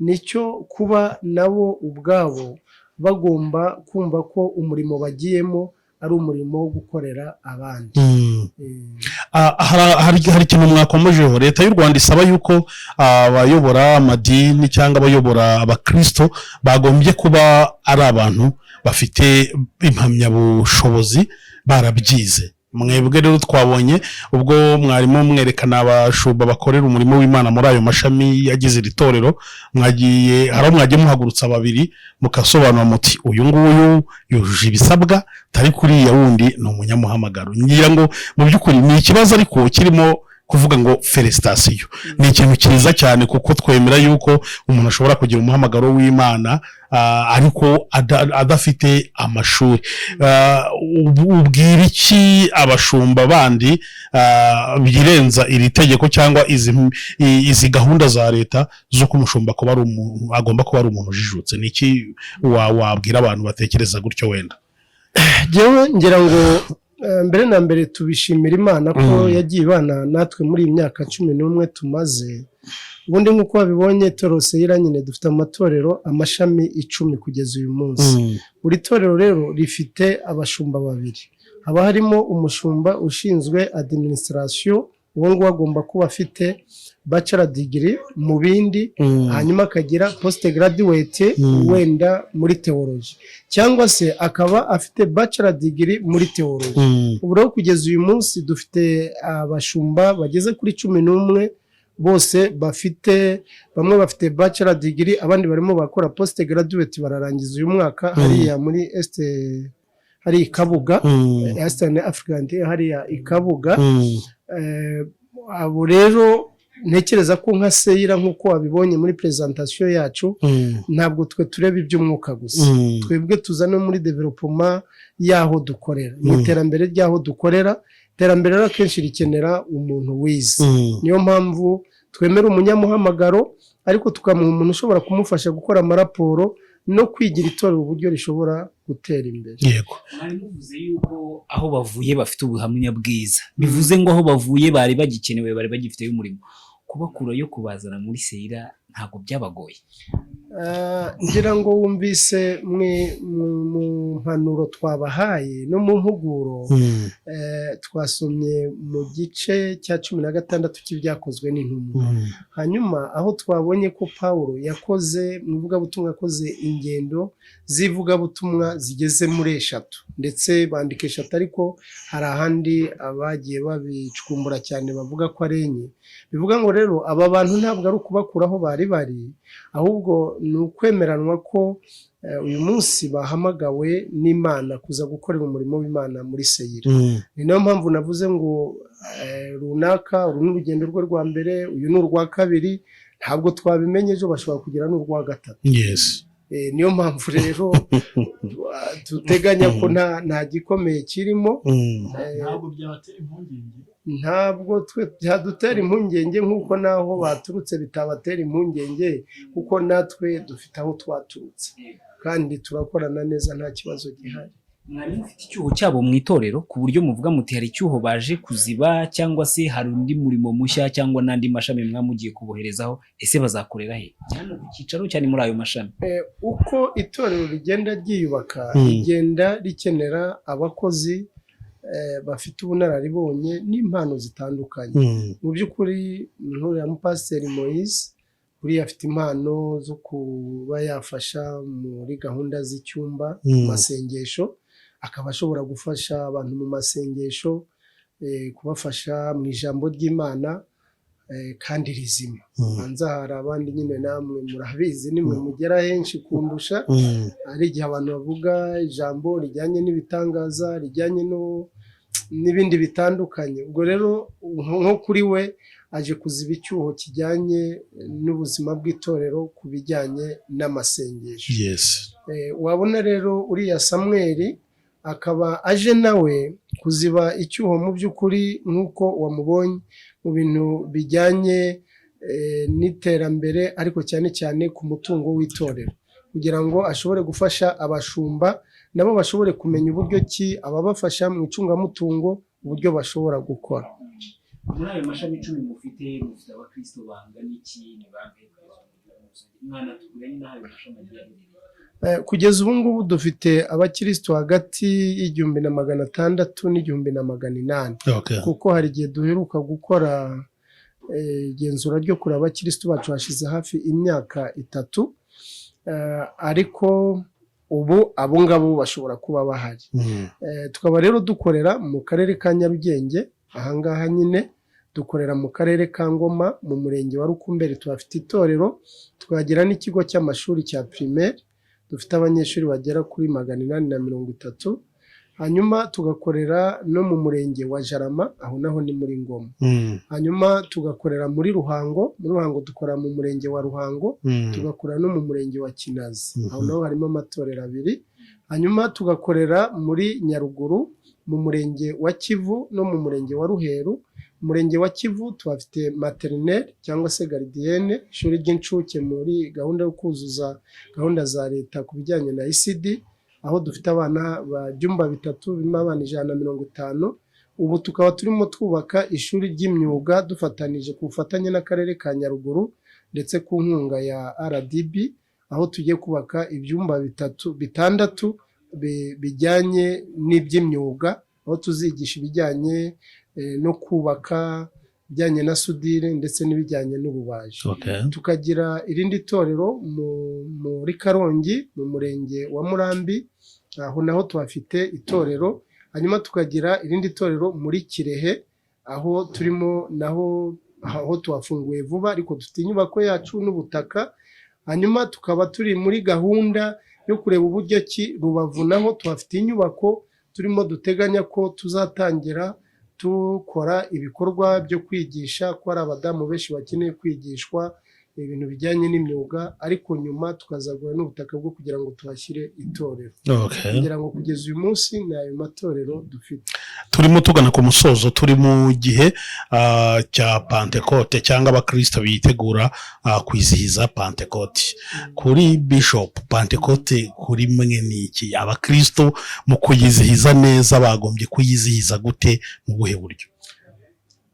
ni cyo kuba nabo ubwabo bagomba kumva ko umurimo bagiyemo ari umurimo wo gukorera abandi. Hari ikintu mwakomojeho. Leta y'u Rwanda isaba yuko abayobora amadini cyangwa abayobora abakristo bagombye kuba ari abantu bafite impamyabushobozi, barabyize. Mwebwe rero twabonye ubwo mwarimu mwerekana abashumba bakorera umurimo w'Imana muri ayo mashami yagize iri torero, mwagiye hari aho mwagiye muhagurutsa babiri, mukasobanura muti: "Uyu nguyu yujuje ibisabwa, tari kuriya wundi ni umunyamuhamagaro." Ngira ngo mu by'ukuri ni ikibazo, ariko kirimo kuvuga ngo félicitations, ni ikintu cyiza cyane, kuko twemera yuko umuntu ashobora kugira umuhamagaro w'Imana ariko adafite amashuri. Ubwira iki abashumba bandi birenza iri tegeko cyangwa izi gahunda za leta z'uko umushumba kuba ari umuntu, agomba kuba ari umuntu ujijutse? Ni iki wabwira abantu batekereza gutyo wenda? Njyewe ngira ngo mbere na mbere tubishimira Imana ko yagiye ibana natwe muri iyi myaka 11 tumaze. Ubundi nk'uko wabibonye, itorero Seyira nyine dufite amatorero, amashami 10 kugeza uyu munsi. Buri torero rero rifite abashumba babiri. Haba harimo umushumba ushinzwe administration, uwo nguwo agomba kuba afite bachelor degree mu bindi, hanyuma akagira post graduate wenda muri theology, cyangwa se akaba afite bachelor degree muri theology. Ubu rero kugeza uyu munsi dufite abashumba bageze kuri 11, bose bafite, bamwe bafite bachelor degree, abandi barimo bakora post graduate, bararangiza uyu mwaka hariya muri Est, hari i Kabuga, Eastern African, hariya i Kabuga. Abo rero ntekereza ko nka Seyira, nk'uko wabibonye muri presentation yacu, ntabwo twe tureba iby'umwuka gusa. Twebwe tuza no muri développement y'aho dukorera, mu iterambere ry'aho dukorera. Iterambere rero akenshi rikenera umuntu wize. Niyo mpamvu twemera umunyamuhamagaro, ariko tukamuha umuntu ushobora kumufasha gukora amaraporo no kwigira itorero uburyo rishobora gutera imbere. Yego. Mwari muvuze yuko aho bavuye bafite ubuhamya bwiza, bivuze ngo aho bavuye bari bagikenewe, bari bagifiteyo umurimo. Kubakurayo kubazana muri Seyira ntabwo byabagoye? Ngira ngo wumvise mu mpanuro twabahaye no mu mpuguro, twasomye mu gice cya 16 cy'Ibyakozwe n'Intumwa. Hanyuma aho twabonye ko Pawulo yakoze mu ivugabutumwa, yakoze ingendo z'ivugabutumwa zigeze muri eshatu, ndetse bandika eshatu, ariko hari ahandi abagiye babicukumbura cyane bavuga ko ari enye. Bivuga ngo rero aba bantu ntabwo ari ukubakura aho bari bari, ahubwo ni ukwemeranwa ko uyu munsi bahamagawe n'Imana kuza gukorera umurimo w'Imana muri Seyira. Ni nayo mpamvu navuze ngo runaka uru ni urugendo rwe rwa mbere, uyu ni urwa kabiri, ntabwo twabimenye, ejo bashobora kugira n'urwa gatatu. Niyo mpamvu rero tuteganya ko nta gikomeye kirimo. Ntabwo byabatera impungenge? Ntabwo twe byadutera impungenge, nk'uko n'aho baturutse bitabatera impungenge, kuko natwe dufite aho twaturutse kandi turakorana neza, nta kibazo gihari. Mwari mufite icyuho cyabo mu itorero ku buryo muvuga muti hari icyuho baje kuziba, cyangwa se hari undi murimo mushya cyangwa n'andi mashami mwamugiye kuboherezaho? Ese bazakorera he, cyane ku cyicaro cyane muri ayo mashami? Uko itorero rigenda ryiyubaka, rigenda rikenera abakozi bafite ubunararibonye n'impano zitandukanye. Mu by'ukuri nk'uriya mupasiteri Moise, buriya afite impano zo kuba yafasha muri gahunda z'icyumba, mu masengesho. akaba ashobora gufasha abantu mu masengesho, kubafasha mu ijambo ry'Imana kandi rizima. Hanze hari abandi nyine, namwe murabizi, nimwe mugera henshi kundusha. Hari igihe abantu bavuga ijambo rijyanye n'ibitangaza, rijyanye no n'ibindi bitandukanye. Ubwo rero nko kuri we aje kuziba icyuho kijyanye n'ubuzima bw'itorero ku bijyanye n'amasengesho. Wabona rero uriya Samweli akaba aje nawe kuziba icyuho mu by'ukuri, nk'uko wamubonye mu bintu bijyanye n'iterambere, ariko cyane cyane ku mutungo w'itorero, kugira ngo ashobore gufasha abashumba nabo bashobore kumenya uburyo ki ababafasha mu icungamutungo, uburyo bashobora gukora. Muri ayo mashami 10 mufite abakristo bangana iki? Ni bangahe kugeza ubu mu gihugu rusange? Mwana tubwira nyine aho ayo mashami agiye aherereye. Kugeza ubu ngubu dufite abakristo hagati y'1600 n'1800, kuko hari igihe duheruka gukora igenzura ryo kureba abakristo bacu hashize hafi imyaka 3, ariko ubu abo ngabo bashobora kuba bahari. Tukaba rero dukorera mu karere ka Nyarugenge, ahangaha nyine dukorera mu karere ka Ngoma, mu murenge wa Rukumberi tuhafite itorero, tukagira n'ikigo cy'amashuri cya primaire dufite abanyeshuri bagera kuri 830. Hanyuma tugakorera no mu murenge wa Jarama, aho naho ni muri Ngoma. Hanyuma tugakorera muri Ruhango, muri Ruhango dukora mu murenge wa Ruhango, tugakorera no mu murenge wa Kinazi, aho naho harimo amatorero 2. Hanyuma tugakorera muri Nyaruguru mu murenge wa Kivu no mu murenge wa Ruheru. Umurenge wa Kivu tuhafite maternelle cyangwa se gardienne, ishuri ry'incuke muri gahunda yo kuzuza gahunda za leta ku bijyanye na ECD, aho dufite abana ba byumba 3 birimo abana 150. Ubu tukaba turimo twubaka ishuri ry'imyuga dufatanije ku bufatanye n'akarere ka Nyaruguru ndetse ku nkunga ya RDB, aho tugiye kubaka ibyumba 6 bijyanye n'iby'imyuga, aho tuzigisha ibijyanye no kubaka, ibijyanye na sudire ndetse n'ibijyanye n'ububaji. Tukagira irindi torero muri Karongi mu murenge wa Murambi, aho naho tuhafite itorero. Hanyuma tukagira irindi torero muri Kirehe, aho turimo naho aho tuhafunguye vuba, ariko dufite inyubako yacu n'ubutaka. Hanyuma tukaba turi muri gahunda yo kureba uburyo ki Rubavu naho tuhafite inyubako, turimo duteganya ko tuzatangira dukora ibikorwa byo kwigisha, ko hari abadamu benshi bakeneye kwigishwa ibintu bijyanye n'imyuga, ariko nyuma tukazagura n'ubutaka bwo kugira ngo tuhashyire itorero. Kugira ngo kugeza uyu munsi ni ayo matorero dufite. Turimo tugana ku musozo, turi mu gihe cya Pantekote, cyangwa abakristo bitegura kwizihiza Pantekote. Kuri Bishop, Pantekote kuri mwe ni iki? Abakristo mu kuyizihiza neza bagombye kuyizihiza gute, mu buhe buryo?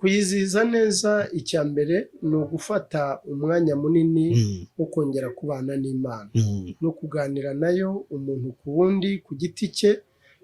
Kuyizihiza neza, icya mbere ni ugufata umwanya munini wo kongera kubana n'Imana no kuganira nayo, umuntu ku wundi ku giti cye,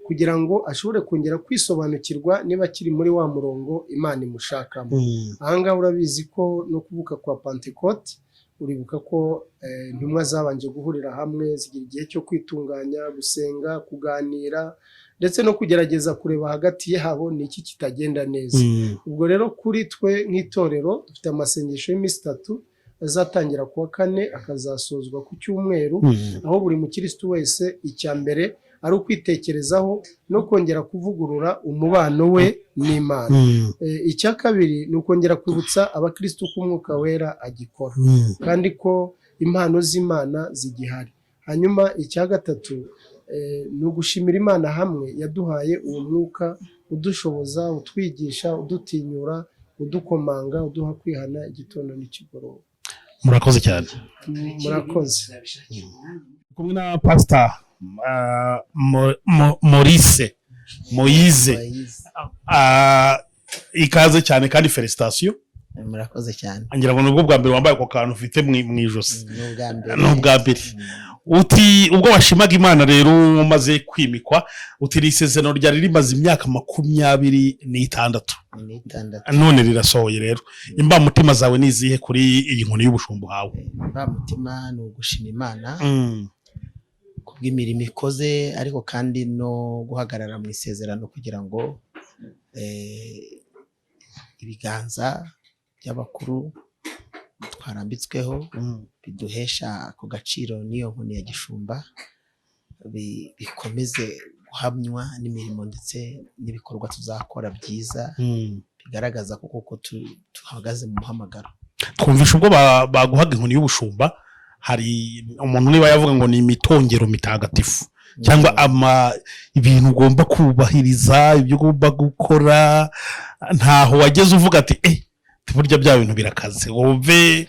kugira ngo ashobore kongera kwisobanukirwa niba akiri muri wa murongo Imana imushakamo. Ahangaha urabizi ko no kuvuka kwa Pantekote, uribuka ko intumwa zabanje guhurira hamwe, zigira igihe cyo kwitunganya, gusenga, kuganira ndetse no kugerageza kureba hagati yabo ni iki kitagenda neza. Ubwo rero kuri twe nk'itorero dufite amasengesho y'iminsi 3 azatangira kuwa kane akazasozwa ku cyumweru, aho buri mukirisitu wese icya mbere ari ukwitekerezaho no kongera kuvugurura umubano we n'Imana. Icya kabiri ni ukongera kwibutsa abakirisitu ko Umwuka Wera agikora kandi ko impano z'Imana zigihari. Hanyuma icya gatatu ni ugushimira Imana hamwe yaduhaye uwo mwuka udushoboza, utwigisha, udutinyura, udukomanga, uduha kwihana igitondo n'ikigoroba. Murakoze cyane. Murakoze. Kumwe na Pastor Maurice Moise, ikaze cyane kandi félicitations. Murakoze cyane. Ngira ngo nubwo bwa mbere wambaye ako kantu ufite mu ijosi. N'ubwa mbere. N'ubwa mbere. Uti ubwo washimaga Imana rero umaze kwimikwa, uti ni isezerano ryari rimaze imyaka 26. N'itandatu. None rirasohoye. Rero imbamutima zawe ni izihe kuri iyi nkoni y'ubushumba uhawe? Imbamutima ni ugushima Imana ku Kubw'imirimo ikoze, ariko kandi no guhagarara mu isezerano kugira ngo ibiganza by'abakuru twarambitsweho biduhesha ako gaciro n'iyo nkoni ya gishumba bikomeze guhamywa n'imirimo ndetse n'ibikorwa tuzakora byiza bigaragaza ko koko tuhagaze mu muhamagaro. Twumvisha ubwo baguhaga inkoni y'ubushumba, hari umuntu niba yavuga ngo ni imitongero mitagatifu cyangwa ama ibintu ugomba kubahiriza, ibyo ugomba gukora, ntaho wageze uvuga ati burya bya bintu birakaze, wumve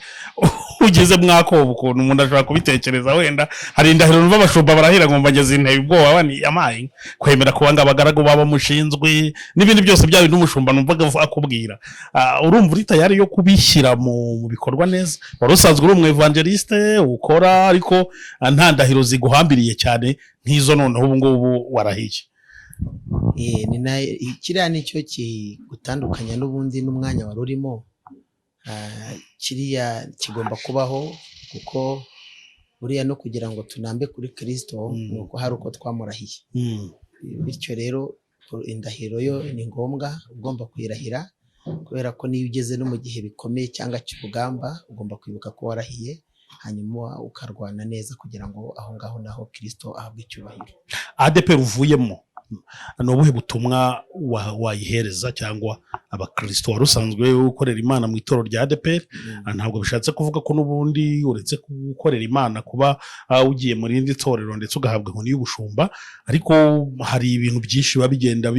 ugeze mwakoba ukuntu umuntu ashobora kubitekereza. Wenda hari indahiro numva abashumba barahira ngo mbageze inteye ubwoba, bani amaye kwemera kuba ngo abagaragu baba mushinzwe n'ibindi byose bya bintu umushumba numvaga akubwira. Urumva uri tayari yo kubishyira mu bikorwa neza? Wari usanzwe uri umu evangeliste ukora, ariko nta ndahiro ziguhambiriye cyane nk'izo noneho ubu ngubu warahiye. Kiriya nicyo kigutandukanya n'ubundi n'umwanya wari urimo. Kiriya kigomba kubaho kuko buriya no kugira ngo tunambe kuri Kristo ni uko hari uko twamurahiye. Bityo rero indahiro yo ni ngombwa, ugomba kuyirahira kubera ko niyo ugeze no mu gihe bikomeye cyangwa cy'urugamba ugomba kwibuka ko warahiye, hanyuma ukarwana neza kugira ngo aho ngaho naho Kristo ahabwe icyubahiro. ADEPR uvuyemo, ni ubuhe butumwa wayihereza cyangwa abakristo? Wari usanzwe ukorera Imana mu itorero rya ADEPR, ntabwo bishatse kuvuga ko n'ubundi uretse gukorera Imana kuba ugiye mu rindi torero ndetse ugahabwa inkoni y'ubushumba, ariko hari ibintu byinshi biba bigenda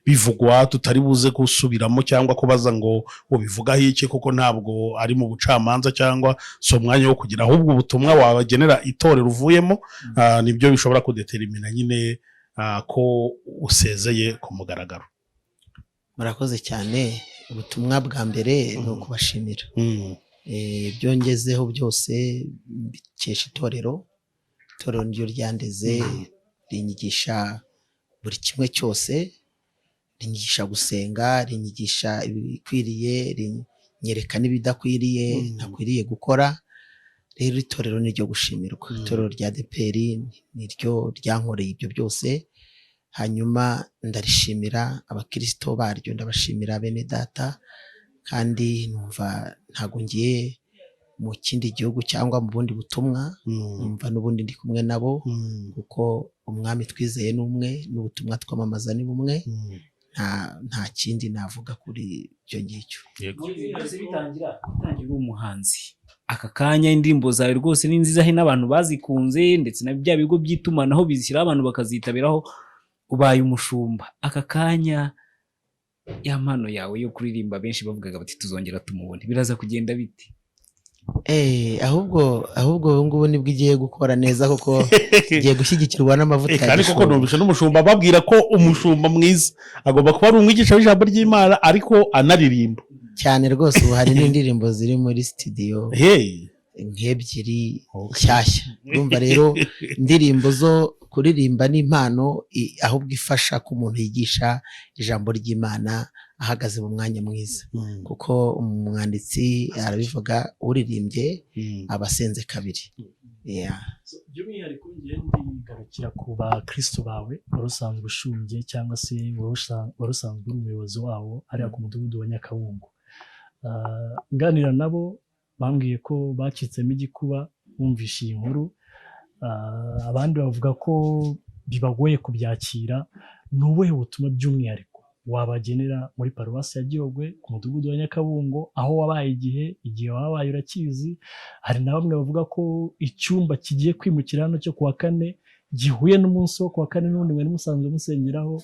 bivugwa tutari buze gusubiramo cyangwa kubaza ngo ubivugaho iki, kuko ntabwo ari mu bucamanza cyangwa si umwanya wo kugira, ahubwo ubutumwa wabagenera itorero uvuyemo nibyo bishobora kudetermina nyine ko usezeye ku mugaragaro. Murakoze cyane. Ubutumwa bwa mbere ni ukubashimira. Ibyo ngezeho byose mbikesha itorero. Itorero niryo ryandeze, rinyigisha buri kimwe cyose, rinyigisha gusenga, rinyigisha ibikwiriye, rinyereka n'ibidakwiriye ntakwiriye gukora. Rero itorero ni ryo gushimirwa. Itorero rya ADEPR niryo ryankoreye ibyo byose, hanyuma ndarishimira, abakirisito baryo ndabashimira, bene data, kandi numva ntabwo ngiye mu kindi gihugu cyangwa mu bundi butumwa, numva n'ubundi ndi kumwe nabo, kuko umwami twizeye ni umwe n'ubutumwa twamamaza ni bumwe. Nta kindi navuga kuri ibyo ngicyo. Bitangira uri umuhanzi, aka kanya indirimbo zawe rwose ni nziza, he n'abantu bazikunze, ndetse na bya bigo by'itumanaho bizishyiraho abantu bakazitabiraho. Ubaye umushumba aka kanya, ya mpano yawe yo kuririmba benshi bavugaga bati tuzongera tumubone, biraza kugenda bite? Ahubwo ubu ngubu nibwo igiye gukora neza, kuko igiye gushyigikirwa n'amavuta ya Kandi koko gishumba. Numvise n'umushumba babwira ko umushumba mwiza agomba kuba ari umwigisha w'ijambo ry'Imana ariko anaririmba. Cyane rwose, ubu hari n'indirimbo ziri muri studio nk'ebyiri nshyashya. Urumva rero indirimbo zo kuririmba n'impano ahubwo ifasha ko umuntu yigisha ijambo ry'Imana ahagaze mu mwanya mwiza, kuko umwanditsi arabivuga, uririmbye aba asenze kabiri. Yeah. By'umwihariko ngiye ndigarukira ku bakristo bawe wari usanzwe ushumbye cyangwa se wari usanzwe uri umuyobozi wabo hariya ku mudugudu wa Nyakabungo. Nganira nabo bambwiye ko bacitsemo igikuba bumvishe iyi nkuru. Abandi bavuga ko bibagoye kubyakira. Ni ubuhe butumwa by'umwihariko wabagenera muri paruwasi ya Gihogwe ku mudugudu wa Nyakabungo, aho wabaye igihe wabaye urakizi? Hari na bamwe bavuga ko icyumba kigiye kwimukira hano cyo kuwa kane gihuye n'umunsi wo kuwa kane n'ubundi mwari musanzwe musengeraho.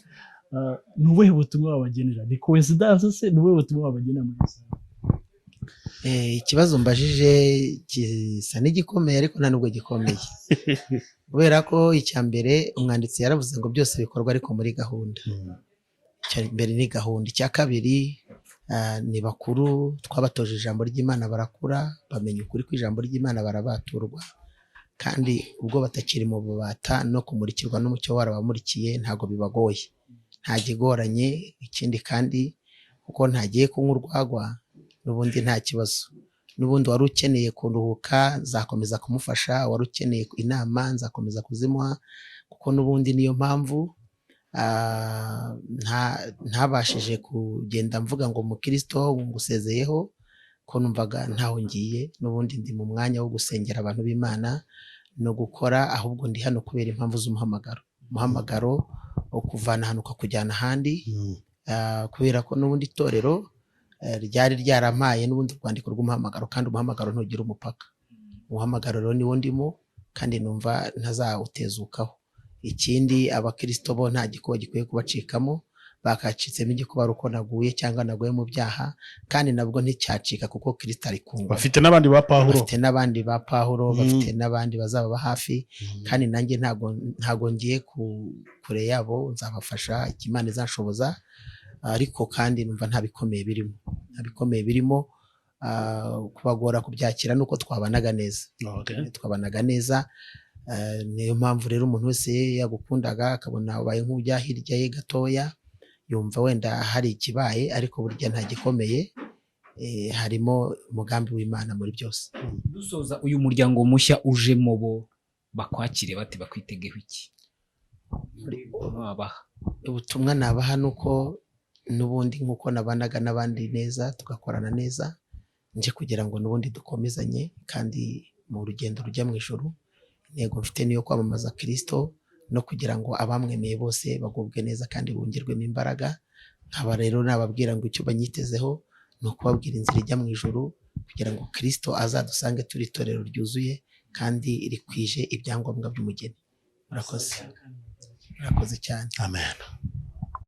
Ni ubuhe butumwa wabagenera? Ni coincidence se? Ni ubuhe butumwa wabagenera muri rusange? Ikibazo mbajije gisa n'igikomeye, ariko nta nubwo gikomeye, kubera ko icya mbere umwanditsi yaravuze ngo byose bikorwa ariko muri gahunda. Icya mbere ni gahunda. Icya kabiri, ni bakuru, twabatoje ijambo ry'Imana barakura, bamenya ukuri kw'ijambo ry'Imana, barabaturwa, kandi ubwo batakiri mu bubata no kumurikirwa n'umucyo warabamurikiye, ntabwo bibagoye, nta gigoranye. Ikindi kandi kuko ntagiye kunywa urwagwa n'ubundi nta kibazo. N'ubundi wari ukeneye kuruhuka nzakomeza kumufasha, wari ukeneye inama nzakomeza kuzimuha, kuko n'ubundi niyo mpamvu ntabashije kugenda mvuga ngo mukristo ngusezeyeho, ko numvaga ntaho ngiye. N'ubundi ndi mu mwanya wo gusengera abantu b'Imana no gukora, ahubwo ndi hano kubera impamvu z'umuhamagaro, umuhamagaro wo kuvana ahantu ukakujyana ahandi, kubera ko n'ubundi itorero ryari ryarampaye n'ubundi urwandiko rw'umuhamagaro, kandi umuhamagaro ntugira umupaka. Umuhamagaro rero niwo ndimo kandi numva ntazawutezukaho. Ikindi, abakristo bo nta gikuba gikwiye kubacikamo, bakacitsemo igikuba ari uko naguye cyangwa naguye mu byaha, kandi nabwo nticyacika kuko Kristo ari ku ngoma. Bafite n'abandi ba Pawulo. Bafite n'abandi ba Pawulo, bafite n'abandi bazaba hafi, kandi nanjye ntago ngiye kure yabo, nzabafasha icyo Imana izanshoboza, ariko kandi numva nta bikomeye birimo, nta bikomeye birimo. Kubagora kubyakira nuko twabanaga neza. Twabanaga neza. Niyo mpamvu rero umuntu wese yagukundaga akabona ubaye nk'ujya hirya ye gatoya, yumva wenda hari ikibaye, ariko burya nta gikomeye. Harimo umugambi w'Imana muri byose. Dusoza, uyu muryango mushya ujemo bo bakwakire bate, bakwitegeho iki? Wabaha ubutumwa nabaha nuko n'ubundi nk'uko nabanaga n'abandi neza, tugakorana neza, nje kugira ngo n'ubundi dukomezanye kandi mu rugendo rujya mu ijuru. Intego mfite niyo kwamamaza Kristo no kugira ngo abamwemeye bose bagubwe neza kandi bongerwemo imbaraga. Nkaba rero nababwira ngo icyo banyitezeho ni ukubabwira inzira ijya mu ijuru, kugira ngo Kristo azadusange turi itorero ryuzuye kandi rikwije ibyangombwa by'umugeni. Murakoze, murakoze cyane. Amen.